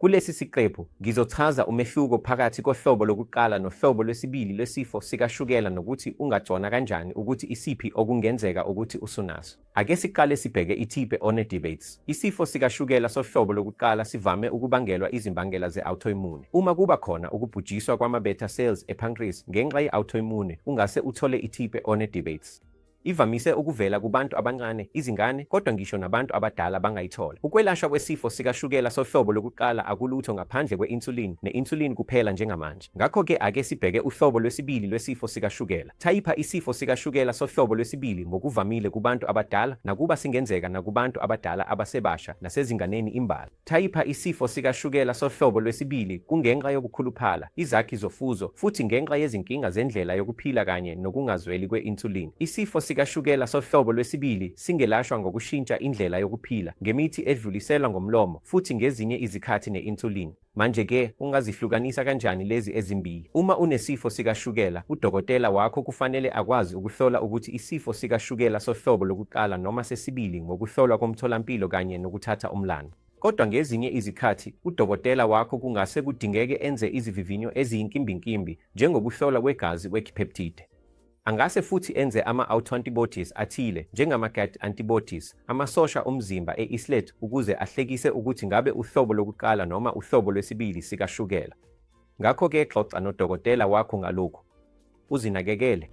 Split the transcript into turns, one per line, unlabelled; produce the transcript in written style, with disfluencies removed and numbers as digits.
Kulesi siqephu, ngizochaza umehluko phakathi kohlobo lokuqala nohlobo lwesibili lwesifo sikashukela nokuthi ungagcona kanjani ukuthi isiphi okungenzeka ukuthi usunaso. Ake siqale sibheke iType one diabetes. Isifo sikashukela sohlobo lokuqala sivame ukubangelwa izimbangela ze-autoimmune. Uma kuba khona ukubhujiswa kwama-beta cells e-pancreas ngenxa ye-autoimmune, ungase uthole iType one diabetes. Ivamise ukuvela kubantu abancane, izingane, kodwa ngisho nabantu abadala bangayithola. Ukwelashwa kwesifo sikashukela sohlobo lokuqala akulutho ngaphandle kwe-insulin ne-insulin kuphela njengamanje. Ngakho-ke ake sibheke uhlobo lwesibili lwesifo sikashukela. Thayipha isifo sikashukela sohlobo lwesibili ngokuvamile kubantu abadala nakuba singenzeka nakubantu abadala abasebasha nasezinganeni imbala. Thayipha isifo sikashukela sohlobo lwesibili kungenxa yokukhuluphala, izakhi zofuzo, futhi ngenxa yezinkinga zendlela yokuphila kanye nokungazweli kwe-insulin. Isifo sikashukela sohlobo lwesibili singelashwa ngokushintsha indlela yokuphila, ngemithi edluliselwa ngomlomo, futhi ngezinye izikhathi ne-insulin. Manje-ke, ungazihlukanisa kanjani lezi ezimbili? Uma unesifo sikashukela, udokotela wakho kufanele akwazi ukuhlola ukuthi isifo sikashukela sohlobo lokuqala noma sesibili ngokuhlolwa komtholampilo kanye nokuthatha umlando. Kodwa ngezinye izikhathi, udokotela wakho kungase kudingeke enze izivivinyo eziyinkimbinkimbi, njengokuhlolwa kwegazi kwe-peptide. Angase futhi enze ama-autoantibodies athile, njengama-GAD antibodies, amasosha omzimba e-islet ukuze ahlekise ukuthi ngabe uhlobo lokuqala noma uhlobo lwesibili sikashukela. Ngakho-ke xoxa nodokotela wakho ngalokhu. Uzinakekele.